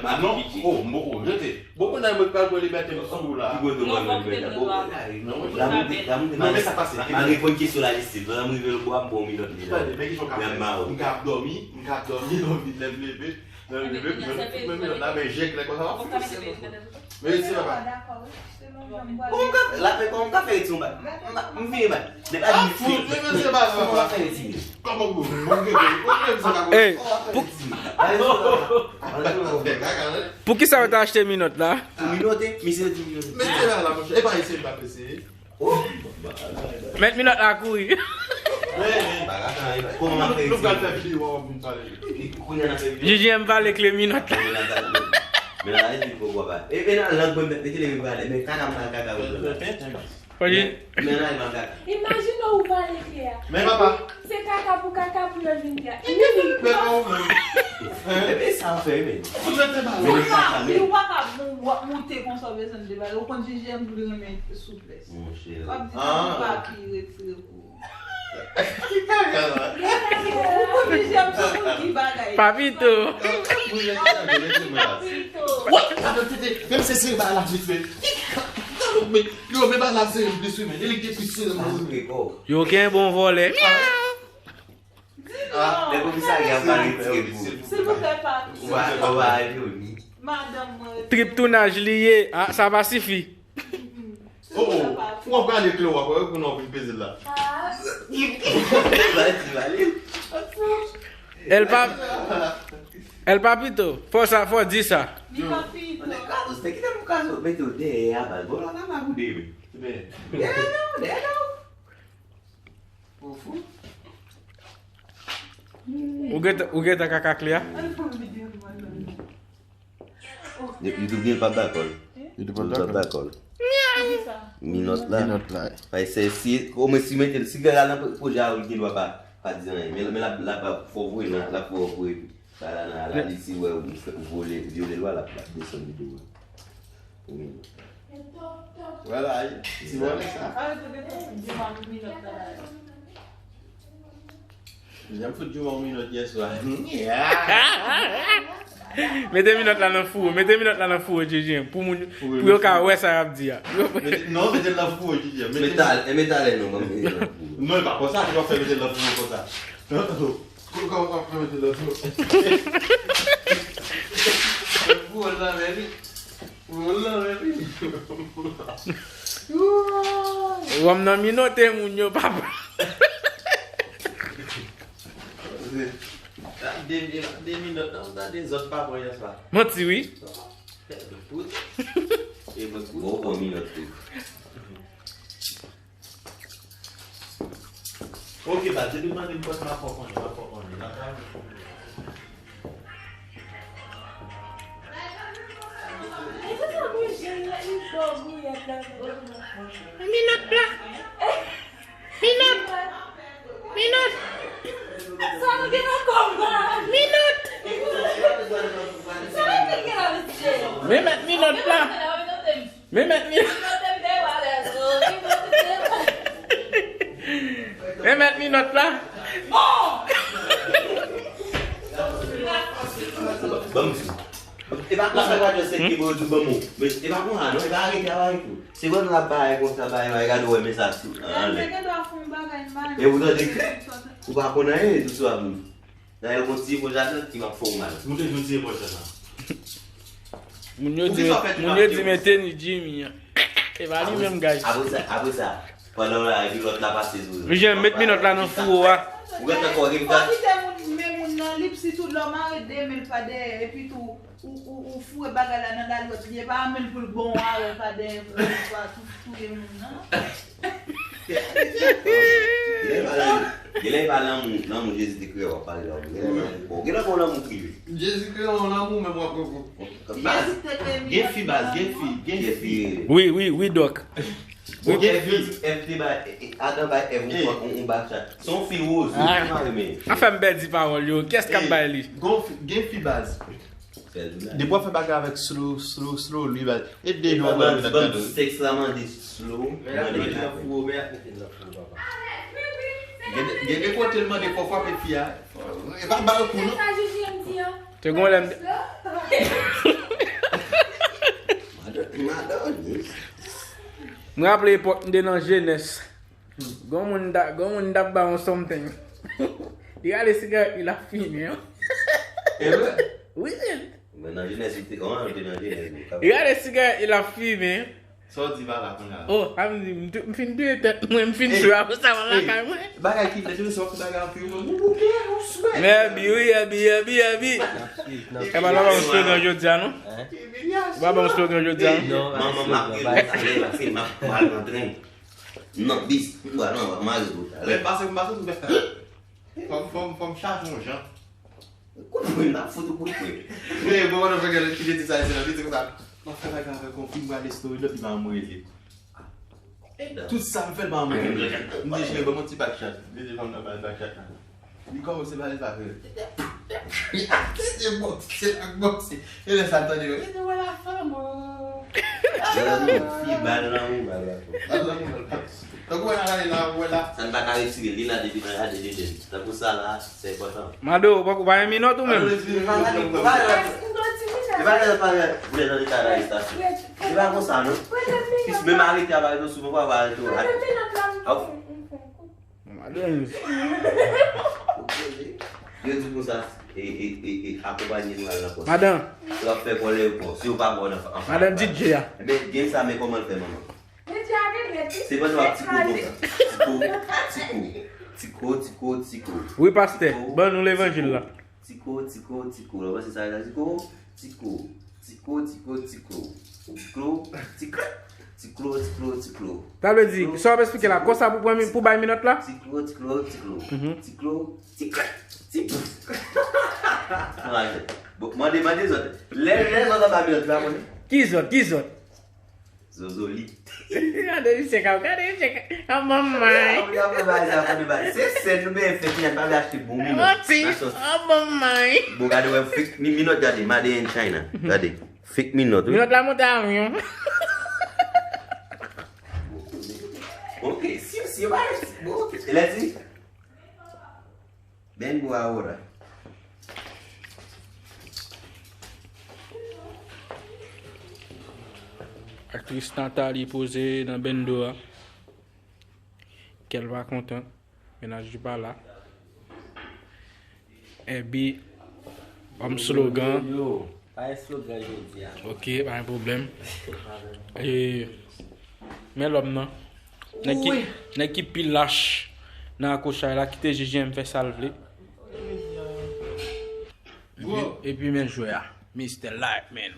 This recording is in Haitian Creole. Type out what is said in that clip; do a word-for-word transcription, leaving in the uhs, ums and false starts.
Non, oh, m poko jete. Bon, konn mwen pral pran libète m sou ou la. Ki kote w pral pran libète? Bon, la moute, la moute. Non, men sa pase. M a reponn kesyon la isit. Lè m rive nan bwa, m pran minòt li la. Tande, men ki jan w ka fè? M ka ap dòmi, m ka ap dòmi, lè m vin lève, lè m leve, men minòt la, men je klè konsa. Men se papa. Kòman m ka fè? La, men kòman m ka fè retire yon bal? M vire bal. Nèg la di fou. Kòman m ka fè retire? Kòman pou mwen gen pou mwen sa ka. Ey, pou, pou ki sa yo ta achte minòt la? Pou minòte, misye di minòte. Mete la la, monchè. E pa eseye, pa eseye. Mèt minòt la kouri. Kòman m ap fè retire? Kounye a n ap fè videyo. J J M vale kle minòt la. Men la, e di poko pa. E, e nan lang mwen, mete le vale. Men kaka m pa kaka. Fò di. Men, men la, e pa kaka. Imajine ou vale kle a. Men papa. Se kaka pou kaka pou yo vin kaka. Men pa ou menm. Epi sa w fè, men. Ou jete bal. Ou pa ka, ou pa ka moute konsa w bezwen de bal. Ou konn J J M vle renmen souplès. Monchè. W ap di se pou papi retire pou ou. Ki kaka la? Ou konn J J M se moun ki bagay. Papito. Papito. Wè, la tete, menm se sere ba la vit fè. Ki kaka? Gade men, yo, men ba la sere plis wi, men. E li ki plis sere mwen. Yo, ken bon vòlè. Myaw. Ah, lè komisarya ap pale ti pou. Silvouplè, papi. Ou va, ou va al joli. Madanm mwen. Trip tounaj li ye. Ah, sa pa sifi. Oh, oh. Ou ap gade kle w ap wè pou nou vin peze l la. Ah. Li va di, va li. El pa, El Papito. Fò sa, fò di sa. Li Papito. Mwen ka douse, kite pou kazo mete w dèyè a bal. Bon, la, la, la, boude, men. Dèyè non, dèyè non. Ou fou? Ou gentan, ou gentan kaka kle a? YouTube gen pa dakò. YouTube pa dakò. Minòt la. Minòt la. Ay, se si, omwen si mete, si gade la nan pwojè a, ou gen dwa pa, pa di anyen. Men, men la, la pa fò vre, la, la fò vre. Sa la nan Alali, si wè ou fè, ou vole, vyole lwa, l ap, l ap desann videyo a. Wi. Vwala, ti vòlè sa. Jan m fout Jouma yon minòt yè swa. Mete minòt la nan fou, mete minòt la nan fou, J J, pou moun, pou yo ka wè sa y ap di a. Mete, non, mete l nan fou, J J. Mete metal, e metal non, mwen mete l nan fou. Non, e pa konsa, se pa fè mete l nan fou konsa. Kòman w ap fè mete lòt mo? Pou w lanmen li. Pou w lanmen li. Wòm nan minote moun yo, papa. De, de, de minòt nan, w gade zòt pa pran yè swa. Manti, wi. E mwen kout. Bon, bon, minòt tou. Ok, baz, depi mande m pòs, m ap fè w konnen, m ap fè w konnen. N ap pale. Minòt la. Minòt. Minòt. Sa nou gen nan kò m la. Minòt. Sa nou gen la, mesye. Men mèt minòt la. Men mèt minòt. Men mèt minòt la. Bon, bon, bon. Ban m di w. E pa konsa, pa di w se ki bo di ban m w. Men e pa konsa non, e pa arete avèk ou. Se bon l ap bay konsa, bay, bay, gade w wè, men sa sou anlè. E ou tande kri? Ou pa konn anyen, tou sou ap moun. Dayè, yon ti epòl sa ki m ap fè w mal. Moute yon ti epòl sa la. Moun yo di, moun yo di men teni Jimmy an. E pa li menm, guys. Apre sa, apre sa, pandan w la, epi lòt la pase sou ou. Jan, met minòt la nan fou a. Ou gen tan kò, gen tan. Fò kite moun, men moun nan lip, sitou lè w mare de men l pa dèyè, epi tou, ou, ou, ou foure bagay la nan lalwèt li, e pa men l pou l bon avè l pa dèyè, pou l pa tou touye moun nan. Genlè e pa lanmou, lanmou Jezi te kreye w ap pale lanmou. Genlè e pa lanmou. Bon, genlè pa lanmou prive. Jezi kreye w lanmou, men w ap pran. Gen fi baz, gen fi, gen fi. Wi, wi, wi, dòk. Bon, gen fi. Èv te bay, Adan bay Èv yon, yon, yon bak chat. Se yon fi woz, wi, mwen renmen. An fè m pèdi pawòl yo. Kiyès k ap bay li? Gen fi baz. Depi w ap fè bagay avèk slow, slow, slow, li ba. E de nou wè. Sèks la mande slow, mande. Gen, gen de kote l mande fò frape fi a. E pa ba l kou non. Se gon lè m. Madonis. M raple epòk m te nan jenès. Gon moun ta, gon moun t ap ba yon something. Li rale sigarèt li, l ap fimen. E vre? Wi, men. Men nan jenès, li te, oh, li te nan jenès, li. Li rale sigarèt li, l ap fimen. Sa w di pa la kounye a? Oh, a m di, m tou- m fin touye tèt mwen, m fin sou apre sa, m al lakay mwen. Bagay ki fèt, se yon bagay anpil, mwen, mwen, mwen, mwen, mwen. Men Abi, wi, Abi, Abi, Abi. E pa la ba m slogan jodi a, non? Hein? Ou pa ban m slogan jodi a, non? Non, manman, m ap rele w talè, paske m ap pral nan tren. Nan bis, m pral nan, m ap mare w talè. Lè m pase, m pase sou bèf la. Fò m, fò m, fò m chache yon jan. Kout pwen, m ap fout ou kout pwen. Men, bon, mwen, fè gade, ki te di sa, se la, li di konsa, m ap fè bagay avèk yon fi, m pral esplore lòt, li pa anmwezi. Tout sa m fè l pa anmwezi. M te jere ban m yon ti back shot. M te di fanm nan ba l back shot la. Li kòmanse pale pa vre. Se bòks, se la bòks. E lè sa l tande yo, e te wè la fanm, oh. Fi bal nan ou, bal la. Bal nan ou, bal la. Tankou wè la, la, wè la. Sa n pa ka retire, li la depi nan jaden Eden. Tankou sa la, se enpòtan. Mado, ou pa, ou pa yon minòt ou menm? Li pa lè, li pa lè, li pa lè. Vle nan leta la, leta. Li pa konsa, non. Pis menm arete a pa reto souvan, pa arete. Madan. Yo di konsa, e, e, e, e, akonpanye nou al nan pòs. Madan. Yo ap fè kòlè yo pran. Si yo pa bon nan anfas. Madan D J a. Ebyen, game sa, men kòman l fè, manman? Se pandan w ap tiko konsa. Tiko, tiko, tiko, tiko, tiko. Wi, pastè, ban nou levanjil la. Tiko, tiko, tiko. Lè w panse sa, tiko, tiko, tiko, tiko, tiko. Tiko, tiko, tiko, tiko, tiko. Sa vle di, sa w ap esplike la, konsa pou pran mi-, pou bay minòt la? Tiko, tiko, tiko. Mhm. Tiko, tiko, tiko. Bon, mande, mande zòt. Lè, lè zòt anba minòt la, konnen? Ki zòt, ki zòt? Zozolit. Gade misye ka, gade misye ka. Oh, manman. Apre, apre, bagay sa, apre, bagay. Se sèn nou benyen fè, ki pa vle achte bon minòt. Manti. Oh, manman. Bon, gade, wè, fake mi-, minòt, gade, made in China. Gade, fake minòt, wi. Minòt la monte avyon. Ok, si, si, yo pa, bon, ok. E lè di, Vengo ahora. Aktris Nathalie poze nan bendo a. Kè l pa kontan. Mennaj li pa la. Epi, banm slogan. Yo, pa gen slogan jodi a. Ok, pa gen pwoblèm. E, men lòm nan. Nèg ki, nèg ki pi lach nan akochay la, kite J J M fè sa l vle. Epi, epi men jwè a. Mister Lightman.